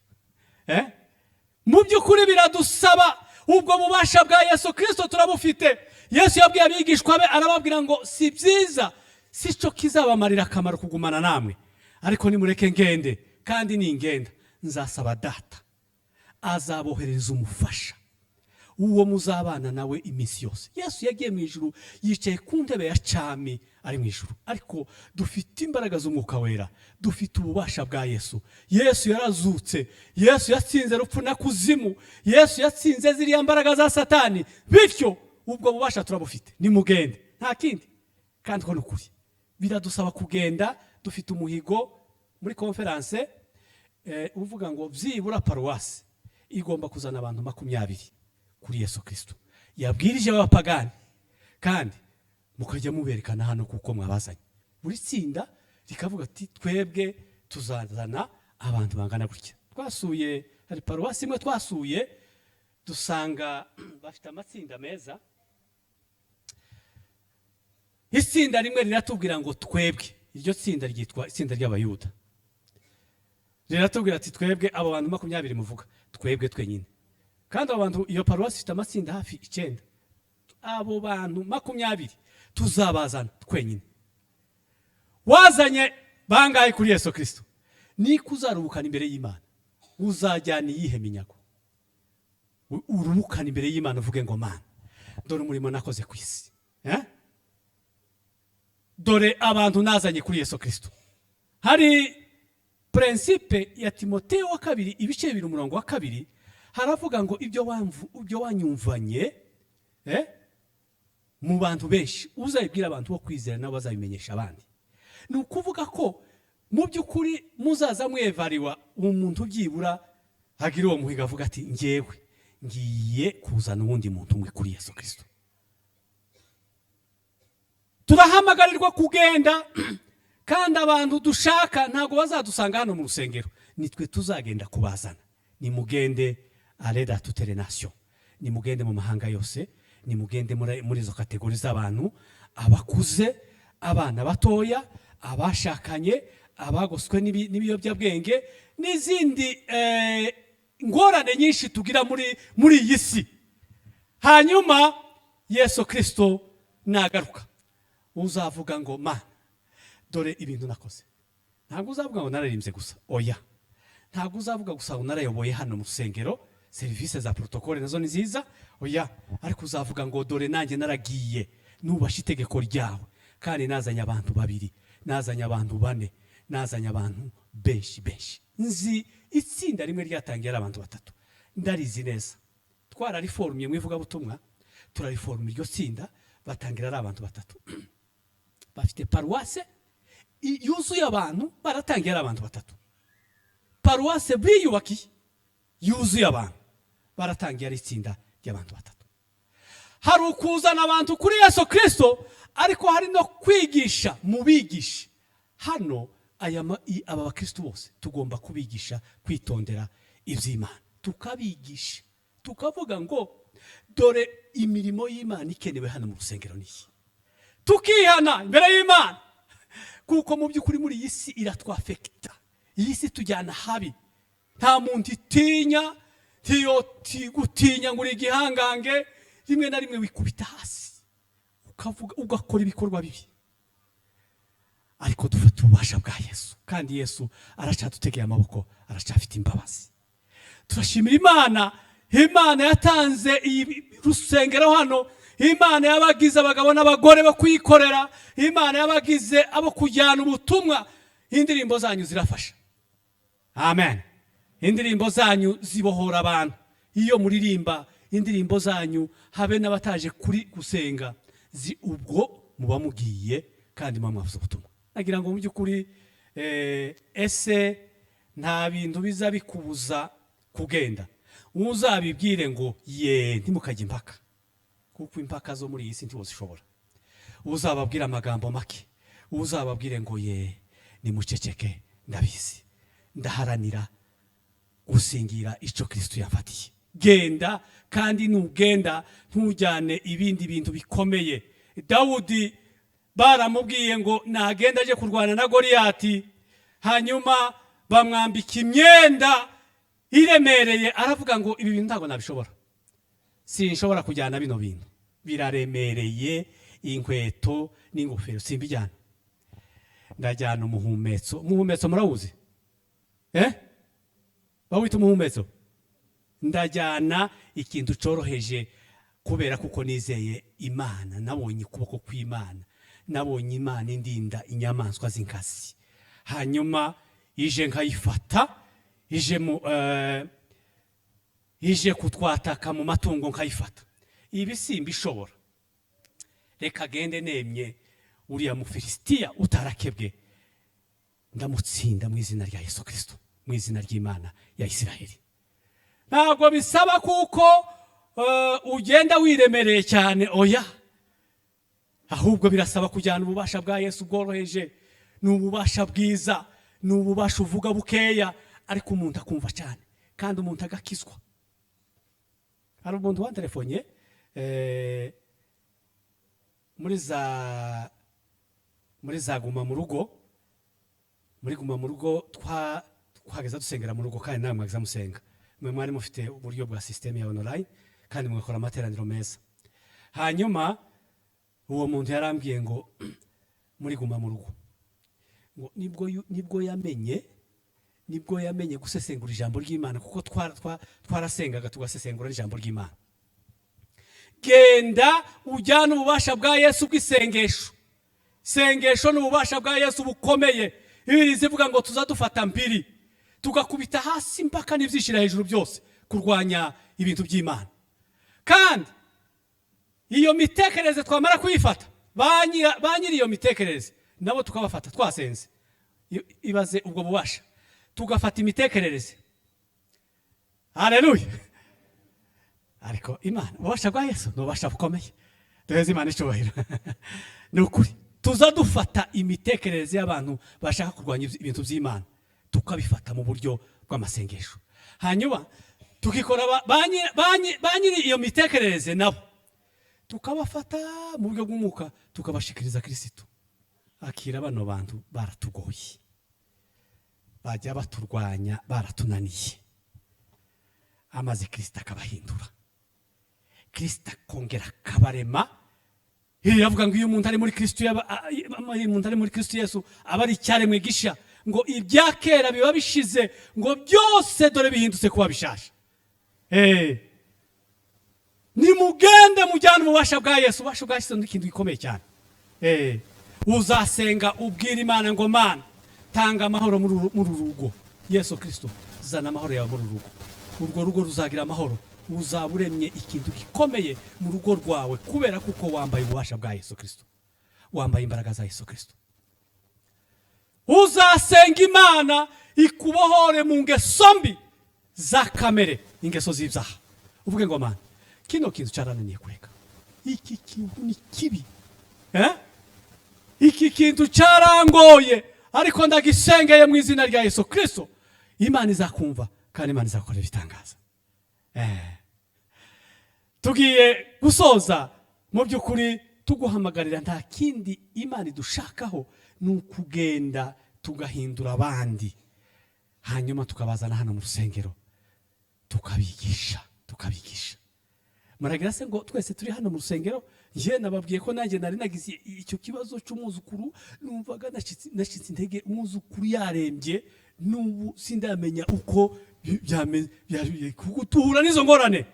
Mu by'ukuri biradusaba ubwo bubasha bwa Yesu Kirisito, turabufite. Yesu yabwiye abigishwa be, arababwira ngo: "Si byiza, si cyo kizabamarira akamaro kugumana namwe, ariko nimureke ngende, kandi ningenda nzasaba Data, azaboherereza umufasha, uwo muzabana nawe iminsi yose." Yesu yagiye mu ijuru, yicaye ku ntebe ya cami, ari mu ijuru, ariko dufite imbaraga z'Umwuka Wera, dufite ububasha bwa Yesu. Yesu yarazutse, Yesu yatsinze rupfu na kuzimu, Yesu yatsinze ziriya mbaraga za Satani. Bityo ubwo bubasha turabufite, nimugende, nta kindi. Kandi ko ni ukuri, biradusaba kugenda. Dufite umuhigo muri konferanse uvuga ngo byibura paruwasi igomba kuzana abantu 20 kuri Yesu Kirisito yabwirije abapagani, kandi mukajya muberekana hano kuko mwabazanye. Buri tsinda rikavuga ati: "Twebwe tuzazana abantu bangana gutya." Twasuye, hari paruwasi imwe twasuye, dusanga bafite amatsinda meza. Itsinda rimwe riratubwira ngo: "Twebwe", iryo tsinda ryitwa itsinda ry'Abayuda, riratubwira ati: "Twebwe abo bantu 20 muvuga, twebwe twenyine", kandi abo bantu, iyo paruwasi ifite amatsinda hafi 9, "abo bantu 20 tuzabazana twenyine." Wazanye bangahe kuri Yesu Kirisito? Niko uzaruhukana imbere y'Imana, uzajyana iyihe minyago? Uruhukana imbere y'Imana uvuge ngo: "Mana, dore umurimo nakoze ku isi, eh? Dore abantu nazanye kuri Yesu Kirisito." Hari principe ya Timoteyo wa kabiri, ibice 2, umurongo wa 2, haravuga ngo: Ibyo wanyumvanye mu bantu benshi, uzabibwira abantu bo kwizera, nabo bazabimenyesha abandi." Ni ukuvuga ko mu by'ukuri muzaza mwevariwa, umuntu byibura hagira uwo muhiga, avuga ati: "Ngewe ngiye kuzana uwundi muntu umwe kuri Yesu Kirisito." Turahamagarirwa kugenda, kandi abantu dushaka ntabwo bazadusanga hano mu rusengero, nitwe tuzagenda kubazana. Nimugende, allez dans toutes les nations, nimugende mu mahanga yose, nimugende muri izo catégories z'abantu: abakuze, abana batoya, abashakanye, abagoswe n'ibiyobyabwenge n'izindi ngorane nyinshi tugira muri iyi si. Hanyuma Yesu Kirisito nagaruka, uzavuga ngo: "Mana, dore ibintu nakoze." Ntabwo uzavuga ngo nararimbye gusa, oya. Ntabwo uzavuga gusa ngo narayoboye hano mu rusengero, serivisi za protocole nazo ni nziza, oya. Ariko uzavuga ngo: "Dore nanjye naragiye, nubashe itegeko ryawe, kandi nazanye abantu babiri, nazanye abantu bane, nazanye abantu benshi benshi." Nzi itsinda rimwe ryatangiye ari abantu batatu, ndarizi neza. Twarariforumye mu ivugabutumwa, turariforuma iryo tsinda, batangira ari abantu batatu, bafite paruwase yuzuye abantu. Baratangiye ari abantu batatu, paruwase biyubakiye yuzuye abantu, baratangiye ari itsinda ry'abantu batatu. Hari ukuzana abantu kuri Yesu Kirisito, ariko hari no kwigisha. Mu bigisha hano, aba bakristo bose tugomba kubigisha kwitondera iby'Imana, tukabigisha, tukavuga ngo: "Dore imirimo y'Imana ikenewe hano mu rusengero niyi." Tukihana imbere y'Imana, kuko mu by'ukuri muri iyi si iratwafekita. Iyi si tujyana habi, nta muntu itinya, gutinya ngo uri igihangange. Rimwe na rimwe wikubita hasi, ukavuga, ugakora ibikorwa bibi. Ariko dufite ububasha bwa Yesu, kandi Yesu aracyadutegeye amaboko, aracyafite imbabazi. Turashimira Imana, Imana yatanze iyi rusengero hano. Imana yabagize abagabo n'abagore bo kuyikorera. Imana yabagize abo kujyana ubutumwa. Indirimbo zanyu zirafasha, amen. Indirimbo zanyu zibohora abantu. Iyo muririmba indirimbo zanyu, habe n'abataje kuri gusenga, ubwo muba mugiye kandi muba mwavuze ubutumwa. Nagira ngo mu by'ukuri, ese nta bintu biza bikubuza kugenda? Uzabibwire ngo ye, ntimukajye impaka, kuko impaka zo muri iyi si ntiwozishobora. Uzababwire amagambo make, uzababwire ngo: "Ye, nimuceceke, ndabizi, ndaharanira gusingira icyo Kirisito yafatiye." Genda, kandi nugenda ntujyane ibindi bintu bikomeye. Dawudi baramubwiye ngo nagenda aje kurwana na Goriyati, hanyuma bamwambika imyenda iremereye. Aravuga ngo: "Ibi bintu ntabwo nabishobora, sinshobora kujyana bino bintu, biraremereye, inkweto n'ingofero simbijyana, ndajyana umuhumetso." Umuhumetso murawuzi? Bawita umuhumetso. "Ndajyana ikintu cyoroheje, kubera kuko nizeye Imana, nabonye ukuboko kw'Imana, nabonye Imana indinda inyamaswa z'inkazi. Hanyuma ije nkayifata, ije kutwataka mu matungo nkayifata. Ibi simbishobora, reka agende nemye. Uriya Mufilisitiya utarakebwe ndamutsinda mu izina rya Yesu Kirisito, mu izina ry'Imana ya Isiraheli." Ntabwo bisaba kuko ugenda wiremereye cyane, oya. Ahubwo birasaba kujyana ububasha bwa Yesu bworoheje. Ni ububasha bwiza, ni ububasha uvuga bukeya, ariko umuntu akumva cyane, kandi umuntu agakizwa. Hari umuntu wanterefonye muri za guma mu rugo, muri guma mu rugo twageza dusengera mu rugo, kandi nawe mwageza musenga. Mwe mwari mufite uburyo bwa système ya online, kandi mugakora amateraniro meza. Hanyuma uwo muntu yarambwiye ngo muri guma mu rugo ngo nibwo yamenye gusesengura ijambo ry'Imana, kuko twarasengaga tugasesengura n'ijambo ry'Imana. Genda ujyane ububasha bwa Yesu bw'isengesho. Sengesho ni ububasha bwa Yesu bukomeye. Bibiri zivuga ngo tuza dufata mbiri, tugakubita hasi mpaka n'ibyishyira hejuru byose kurwanya ibintu by'Imana. Kandi iyo mitekerereze twamara kuyifata, ba nyiri iyo mitekerereze nabo tukabafata twasenze. Ibaze ubwo bubasha, tugafata imitekerereze. Haleluya! Ariko Imana, ububasha bwa Yesu ni ububasha bukomeye. Duheze Imana icyubahiro, ni ukuri. Tuza dufata imitekerereze y'abantu bashaka kurwanya ibintu by'Imana, tukabifata mu buryo bw'amasengesho, hanyuma tukikora ba nyiri iyo mitekerereze, nabo tukabafata mu buryo bw'umwuka, tukabashikiriza Kirisitu. Akira bano bantu baratugoye, bajya baturwanya, baratunaniye, amaze Kirisita akabahindura, Kirisita akongera akabarema. Iravuga ngo iyo umuntu ari muri Kristo iyo umuntu ari muri Kristo Yesu aba ari icyaremwe gisha, ngo ibya kera biba bishize, ngo byose dore bihindutse kuba bishasha. Nimugende mujyane ububasha bwa Yesu. Ububasha bwa Yesu ni ikintu gikomeye cyane. Uzasenga ubwira Imana ngo: "Mana, tanga amahoro muri uru rugo. Yesu Kirisito, zana amahoro yawe muri uru rugo." Urwo rugo ruzagira amahoro. Uzaba uremye ikintu gikomeye mu rugo rwawe, kubera kuko wambaye ububasha bwa Yesu Kirisito, wambaye imbaraga za Yesu Kirisito. Uzasenga Imana ikubohore mu ngeso mbi za kamere, ingeso z'ibyaha, uvuge ngo: "Mana, kino kintu cyarananiye kureka, iki kintu ni kibi, eh? Iki kintu cyarangoye, ariko ndagisengeye mu izina rya Yesu Kirisito." Imana izakumva kandi Imana izakora ibitangaza. Tugiye gusoza. Mu by'ukuri tuguhamagarira, nta kindi Imana idushakaho, ni ukugenda tugahindura abandi, hanyuma tukabazana hano mu rusengero, tukabigisha, tukabigisha. Muragira se ngo twese turi hano mu rusengero? Njye nababwiye ko nanjye nari nagize icyo kibazo cy'umwuzukuru, numvaga nacitse intege, umwuzukuru yarembye, n'ubu sindamenya uko kuko tuhura n'izo ngorane.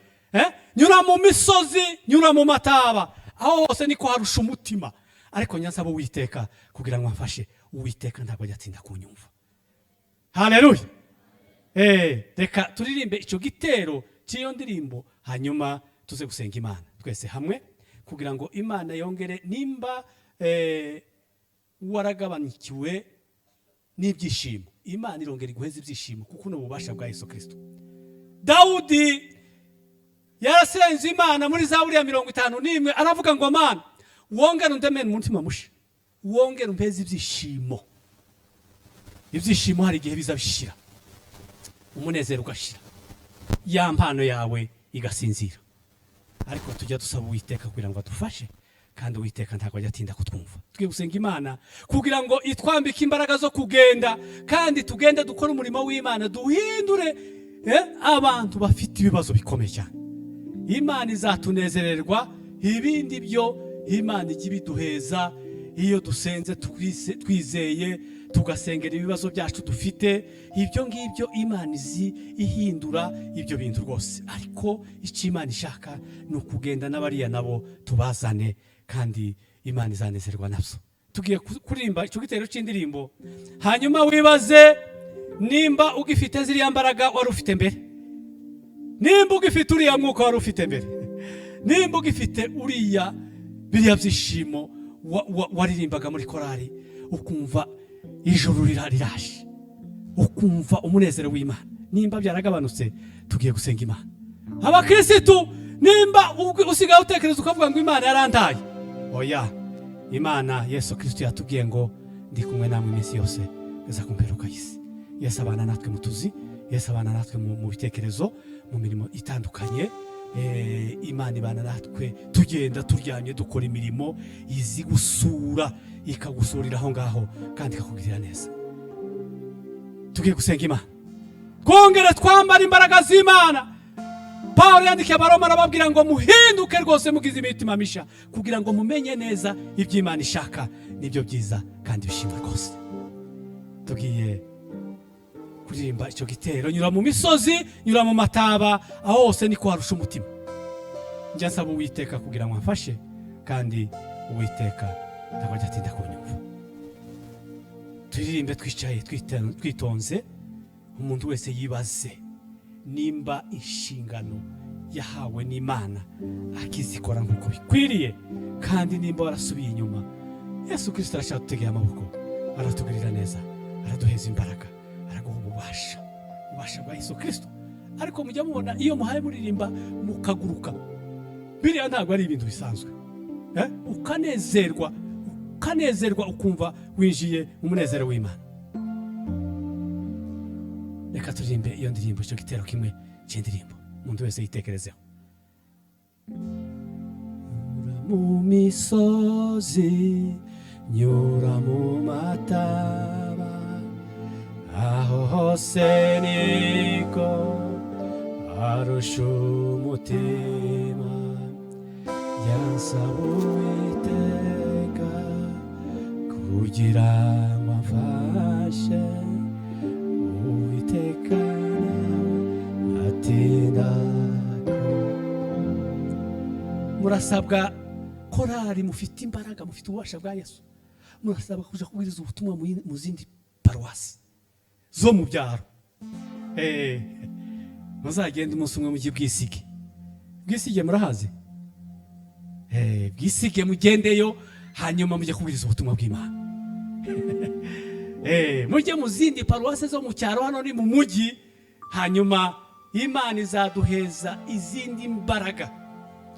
Nyura mu misozi, nyura mu mataba, aho hose niko harusha umutima, ariko nyansaba Uwiteka kugira ngo amfashe. Uwiteka ntabwo ajya atinda kunyumva. Haleluya! Reka turirimbe icyo gitero cy'iyo ndirimbo, hanyuma tuze gusenga Imana twese hamwe, kugira ngo Imana yongere. Nimba waragabanikiwe n'ibyishimo, Imana irongera iguheza ibyishimo, kuko ni ububasha bwa Yesu Kirisito. Dawudi yarasenze Imana muri Zaburi ya 51, aravuga ngo: "Mana, wongere undemere umutima musha, wongere umpeze ibyishimo." Ibyishimo hari igihe biza bishira, umunezero ugashira, ya mpano yawe igasinzira, ariko tujya dusaba Uwiteka kugira ngo adufashe, kandi Uwiteka ntabwo ajya atinda kutwumva. Tugiye gusenga Imana kugira ngo itwambike imbaraga zo kugenda, kandi tugende dukore umurimo w'Imana, duhindure abantu bafite ibibazo bikomeye cyane. Imana izatunezererwa. Ibindi byo Imana ijya ibiduheza iyo dusenze twizeye, tugasengera ibibazo byacu dufite. Ibyo ngibyo Imana izi ihindura ibyo bintu rwose, ariko icyo Imana ishaka ni ukugenda n'abariya nabo tubazane, kandi Imana izanezerwa nabyo. Tugiye kuririmba icyo gitero cy'indirimbo, hanyuma wibaze nimba ugifite ziriya mbaraga wari ufite mbere, nimba ugifite uriya mwuka wari ufite mbere, nimba ugifite biriya byishimo waririmbaga muri korari, ukumva ijuru riraje, ukumva umunezero w'Imana. Nimba byaragabanutse, tugiye gusenga Imana. Abakirisitu, nimba usigaye utekereza ukavuga ngo Imana yarantaye, oya. Imana, Yesu Kirisito yatubwiye ngo: "Ndi kumwe namwe iminsi yose kugeza ku mperuka y'isi." Yesu abana natwe mu tuzi, Yesu abana natwe mu bitekerezo, mu mirimo itandukanye. Imana ibana natwe tugenda, turyamye, dukora imirimo, izi gusura, ikagusurira aho ngaho kandi ikakugirira neza. Tugiye gusenga Imana, twongere twambara imbaraga z'Imana. Pawulo yandikiye Abaroma, arababwira ngo: "Muhinduke rwose, mugize imitima misha, kugira ngo mumenye neza ibyo Imana ishaka, nibyo byiza kandi bishimwa rwose." Tugiye kuririmba icyo gitero: "Nyura mu misozi, nyura mu mataba, aho hose niko harusha umutima." Njya nsaba Uwiteka kugira ngo amfashe, kandi Uwiteka ntabwo ajya atinda kunyumva. Turirimbe twicaye, twitonze. Umuntu wese yibaze nimba inshingano yahawe n'Imana akizikora nk'uko bikwiriye, kandi nimba warasubiye inyuma. Yesu Kirisito arashaka dutegeye amaboko, aratugirira neza, araduheza imbaraga, araguha ububasha, ububasha bwa Yesu Kirisito. Ariko mujya mubona iyo muhaye muririmba mukaguruka, biriya ntabwo ari ibintu bisanzwe. Ukanezerwa. Ukanezerwa, ukumva winjiye mu munezero w'Imana. Reka turirimbe iyo ndirimbo, icyo gitero kimwe cy'indirimbo, umuntu wese yitekerezeho. Nyura mu misozi, nyura mu mataba, aho hose niko arusha umutima. Yansaba Uwiteka kugira ngo amfashe, Uwiteka nawe atinda. Murasabwa, korari mufite imbaraga, mufite ububasha bwa Yesu, murasabwa kuja kubwiriza ubutumwa mu zindi paruwasi zo mu byaro. Muzagende umunsi umwe mujye Bwisige. Bwisige murahazi? Bwisige mugendeyo, hanyuma mujye kubwiriza ubutumwa bw'Imana. Mujye mu zindi paruwasi zo mu cyaro, hano ni mu mujyi. Hanyuma Imana izaduheza izindi mbaraga,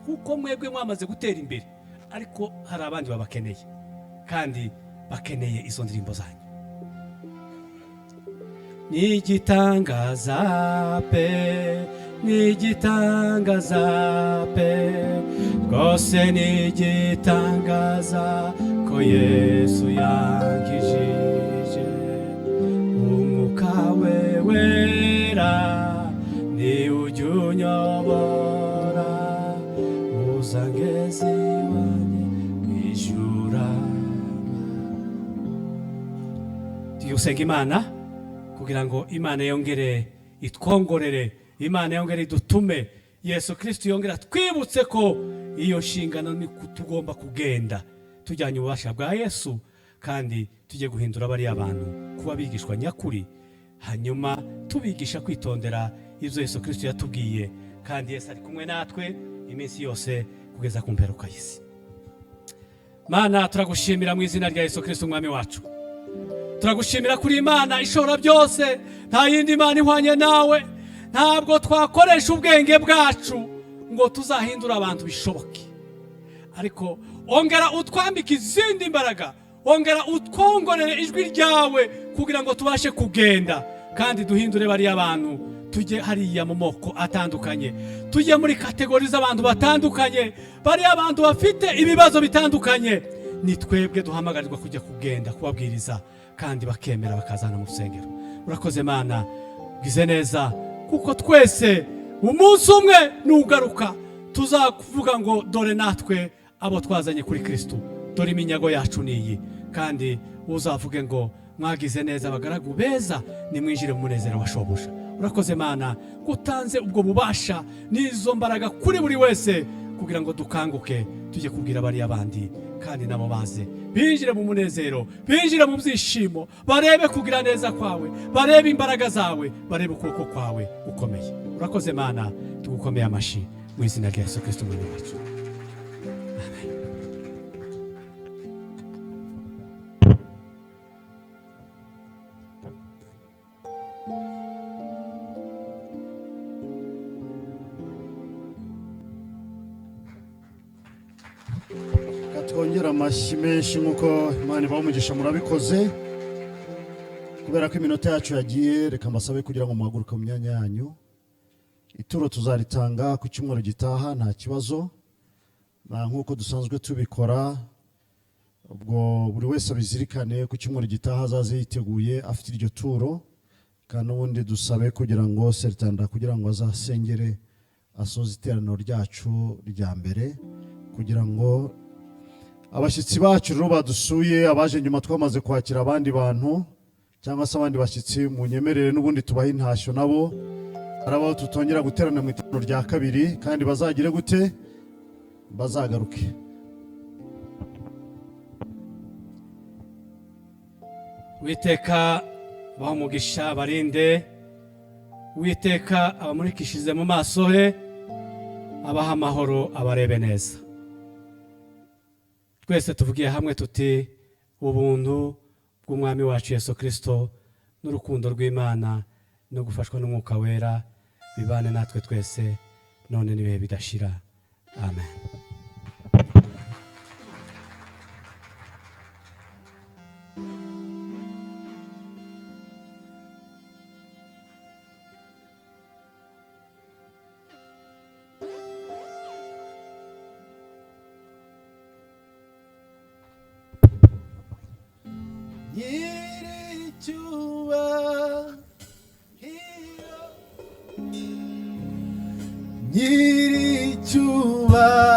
kuko mwebwe mwamaze gutera imbere, ariko hari abandi babakeneye kandi bakeneye izo ndirimbo zanyu. Ni igitangaza pe, ni igitangaza pe, rwose ni igitangaza ko Yesu yankijije. Umwuka we wera ni ujya unyobora, uzangeze iwanjye ijura. Tugiye gusenga Imana kugira ngo Imana yongere itwongorere, Imana yongere idutume, Yesu Kristo yongere atwibutse ko iyo nshingano ni tugomba kugenda tujyanye ububasha bwa Yesu, kandi tujye guhindura bariya bantu kuba bigishwa nyakuri, hanyuma tubigisha kwitondera ibyo Yesu Kristo yatubwiye. Kandi Yesu ari kumwe natwe iminsi yose kugeza ku mperuka y'isi. Mana, turagushimira mu izina rya Yesu Kristo Umwami wacu. Turagushimira kuri Imana ishobora byose, nta yindi Mana ihwanye nawe. Ntabwo twakoresha ubwenge bwacu ngo tuzahindure abantu bishoboke, ariko ongera utwambike izindi mbaraga, ongera utwongorere ijwi ryawe kugira ngo tubashe kugenda kandi duhindure bariya bantu. Tujye hariya mu moko atandukanye, tujye muri catégories z'abantu batandukanye, bariya abantu bafite ibibazo bitandukanye. Ni twebwe duhamagarirwa kujya kugenda kubabwiriza, kandi bakemera bakazana mu rusengero. Urakoze Mana, bwize neza, kuko twese umunsi umwe nugaruka tuzakuvuga ngo: "Dore natwe abo twazanye kuri Kristo, dore iminyago yacu niyi." Kandi uzavuge ngo: "Mwagize neza, abagaragu beza, nimwinjire mu munezero wa shobuja." Urakoze Mana utanze ubwo bubasha n'izo mbaraga kuri buri wese kugira ngo dukanguke tujye kubwira bariya bandi, kandi nabo baze binjire mu munezero, binjire mu byishimo, barebe kugira neza kwawe, barebe imbaraga zawe, barebe ukuboko kwawe gukomeye. Urakoze Mana, tugukomeye amashyi mu izina rya Yesu Kristo Umwami wacu, amen. Reka twongere amashyi menshi nk'uko Imana ibaha umugisha. Murabikoze. Kubera ko iminota yacu yagiye, reka mbasabe kugira ngo muhaguruke mu myanya yanyu. Ituro tuzaritanga ku cyumweru gitaha, nta kibazo, na nk'uko dusanzwe tubikora. Ubwo buri wese abizirikane, ku cyumweru gitaha azaze yiteguye afite iryo turo. Kandi n'ubundi dusabe kugira ngo seritanda kugira ngo azasengere asoze iteraniro ryacu rya mbere, kugira ngo abashyitsi bacu rero badusuye, abaje nyuma twamaze kwakira abandi bantu cyangwa se abandi bashyitsi, munyemerere n'ubundi tubahe intashyo nabo. Hari abo tutongera guterana mu iteraniro rya kabiri, kandi bazagire gute? Bazagaruke. Witeka baha umugisha, barinde. Witeka abamurikishirize mu maso he, abaha amahoro, abarebe neza. Twese tuvugiye hamwe tuti: ubuntu bw'Umwami wacu Yesu Kirisito n'urukundo rw'Imana no gufashwa n'Umwuka Wera bibane natwe twese none n'ibihe bidashira, amen. Nyiricyubahiro.